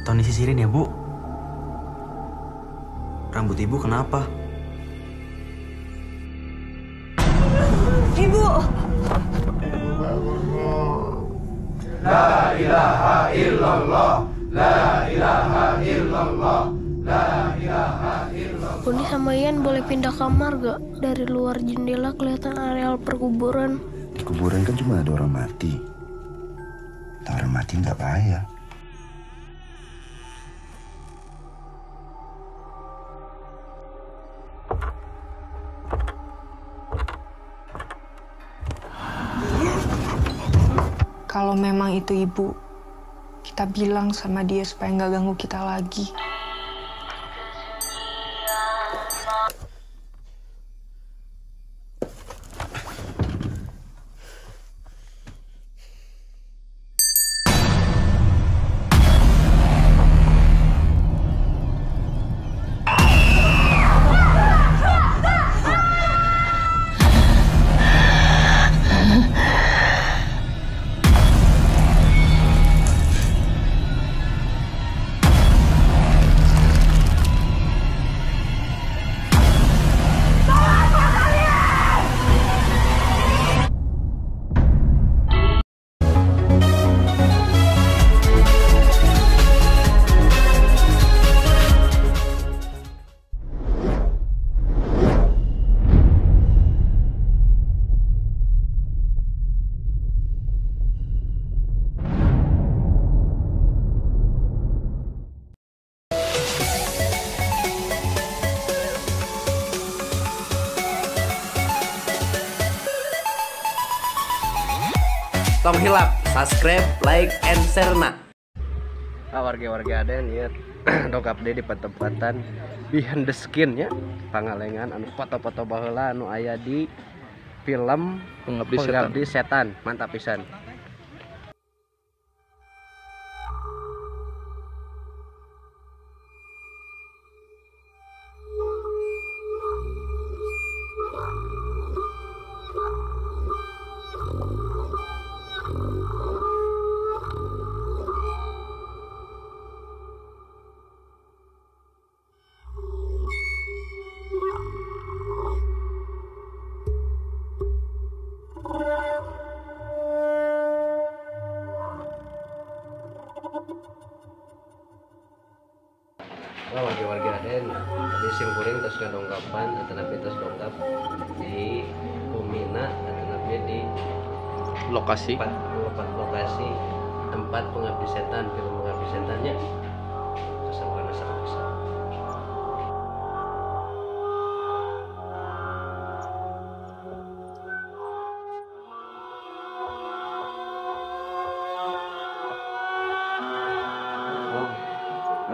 Tolong disisirin ya, Bu. Rambut ibu kenapa? Ibu! La ilaha illallah, la ilaha illallah, la ilaha illallah. Boni sama Ian boleh pindah kamar gak? Dari luar jendela kelihatan areal perkuburan. Di kuburan kan cuma ada orang mati. Orang mati nggak bahaya. Kalau memang itu ibu, kita bilang sama dia supaya nggak ganggu kita lagi. Tong hilap, subscribe, like, and share na. Warga-warga ada nih dongkap deh di petempatan behind the skin ya, Pangalengan anu foto-foto baheula anu aya di film Pengabdi Setan. Mantap pisan. Warga-warga Aden, tadi simkuring terus ngadongkapan atau napi terus dongkap di Bumina atau napi di lokasi lokasi tempat Pengabdi Setan, film Pengabdi Setannya keseruan seru.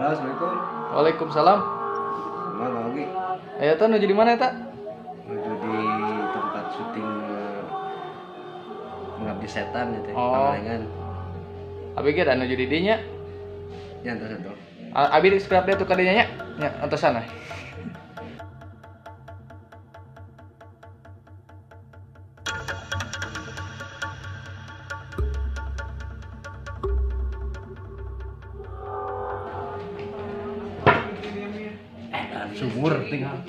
Halo, assalamualaikum. Waalaikumsalam. Mana lagi? Ayo ta nuju di mana ta? Nuju di tempat syuting Pengabdi Setan gitu, oh. Pangalengan. Abi ge da nuju di dinya. Ya entos atuh. Abi di scrap dia tuh ka dinya nya. Nya entosan we. Sumur tinggal.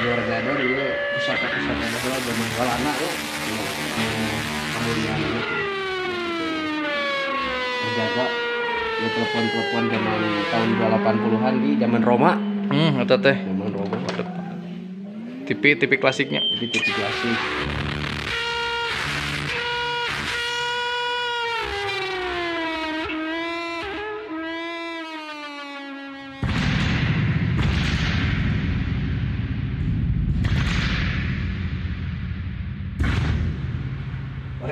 Warga ada dulu pusaka-pusaka bahwa zaman Walanda ya, kemudian terjaga ya, telepon-telepon zaman tahun 80-an di zaman Roma. Eta teh zaman Roma. TV TV klasiknya. TV TV klasik.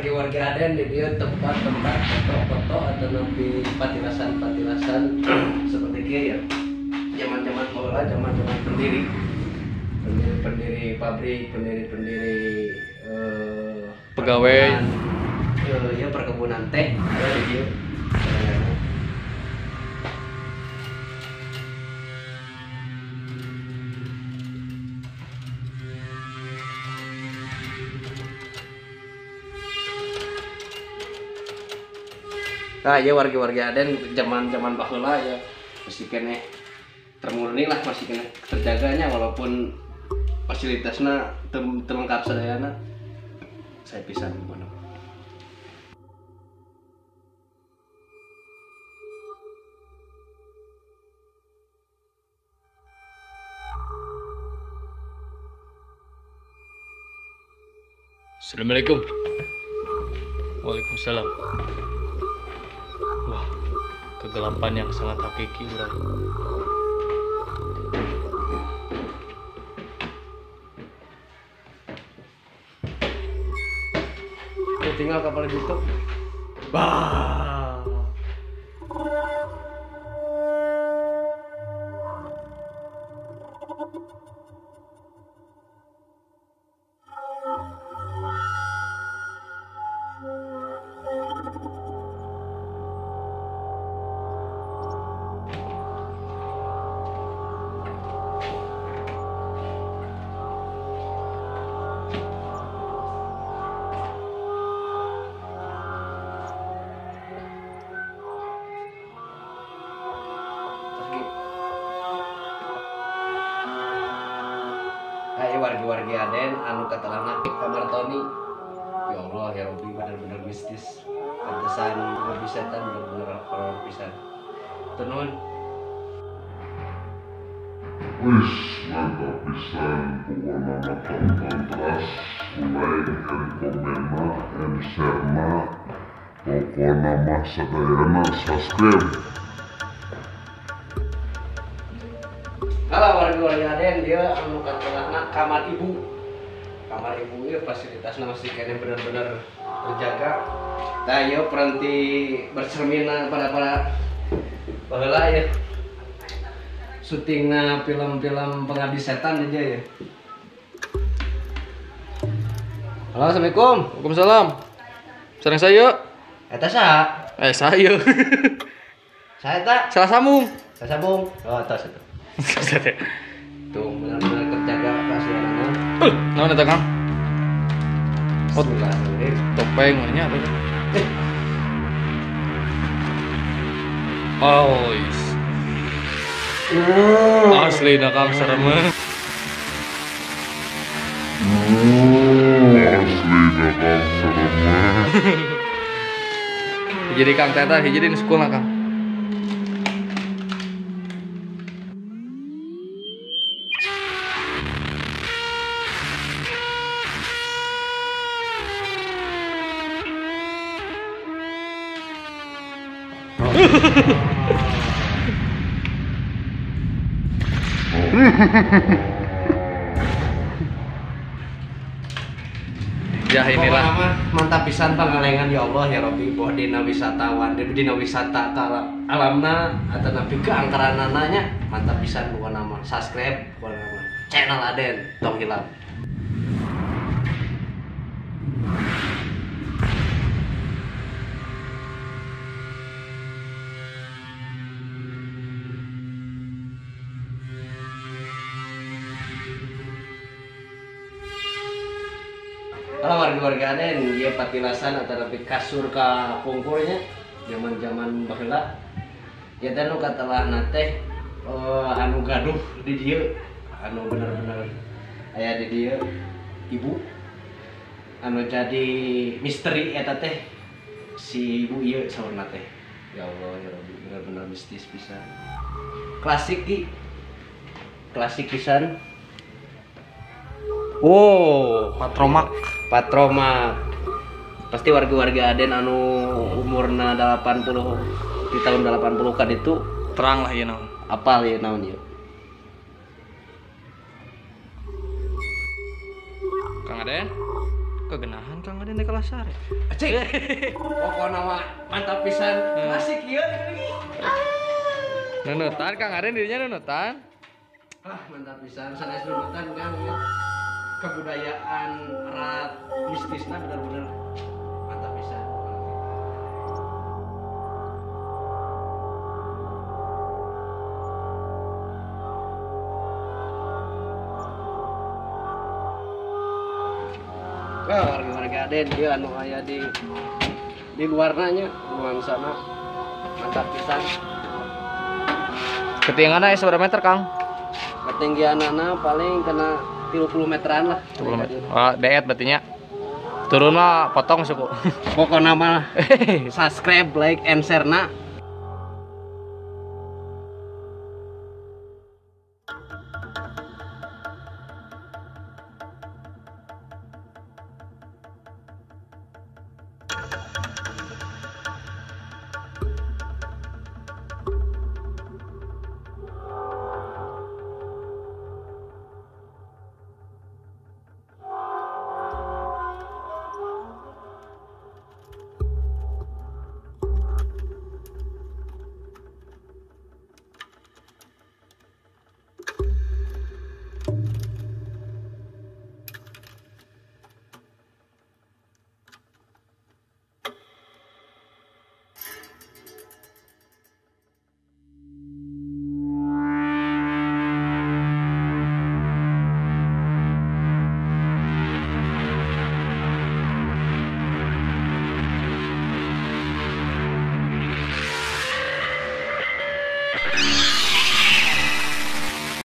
Warga-warga Aden di dia tempat-tempat foto-foto atau lebih patilasan-patilasan seperti kia ya. Zaman-zaman bola, zaman-zaman pendiri, pendiri-pendiri pabrik, pendiri-pendiri pegawai, ya perkebunan teh ada di dia. Nah, ya warga-warga Aden zaman-zaman baheula ya masih keneh termurni lah, masih keneh terjaganya walaupun fasilitasnya terlengkap sadayana. Saya pisan pokona. Assalamualaikum. Waalaikumsalam. Wah, kegelapan yang sangat hakiki, bro. Tinggal kapal ditutup. Bah. Warga-warga Aden anu katelahna kamar Tony. Ya Allah ya Rabbi, bener-bener mistis. Pantesan lebih setan, bener-bener horor pisan. Tenun. Wis mantap pisan pokona mah, tonton terus, like and komen and share na, pokona mah sadayana subscribe. Halo warga-warga Aden, dia anu katelahna kamar ibu. Kamar ibu ya fasilitasnya masih kayaknya benar-benar terjaga. Nah, ya peranti bercerminan pada baheula ya. Syutingna film-film Pengabdi Setan aja ya. Halo, assalamualaikum. Waalaikumsalam. Sareng saya. Eta saha? Saya. Saya tak? Salah sambung. Salah sambung. Oh, atas itu. Tuh benar-benar terjaga kasihanana. Naon eta Kang? Oh, topeng nya apa? Oh, is. Asli dah Kang serem. Asli dah Kang serem. Jadi Kang Teta hiji di sekolah Kang. Ya inilah mantap pisan Pangalengan ya Allah ya Rabbi, boh dina wisatawan, dina wisata ka alamna atau napi ke angkaranana nya mantap pisan pokona mah. Subscribe pokona mah channel Aden tong hilap. Halo warga-warga Aden, dia patilasan atau lebih kasur ka pungkurnya zaman-zaman baheula. Ya teh nu katelahna teh anu gaduh di dieu, anu bener-bener aya di dieu ibu. Anu jadi misteri eta teh si ibu ieu saurna teh. Ya Allah ya Rabbi, bener-bener mistis pisan. Klasik ki. Klasik pisan. Wow, Patromak. Patromak. Pasti warga-warga Aden anu umurna 80 di tahun 80 kan itu terang lah ya naon. Apal ya naon ya. Kang Aden. Kegenahan Kang Aden kalah sare. Cik. Pokona mah mantap pisan. Klasik ieu lagi. Nunutan Kang Aden dirinya nunutan. Ah, mantap pisan sanes nunutan Kang. Kebudayaan erat mistisna bener-bener mantap pisan. Wah, warga-warga Aden dia anu aya di luarna nya nuansana mantap pisan. Ketinggianna aya seberapa meter, Kang? Ketinggianana paling kena 30 meteran lah. 30 meter. Wah, deet berarti nya. Turun mah potong suku. Pokokna mah subscribe, like, and share na.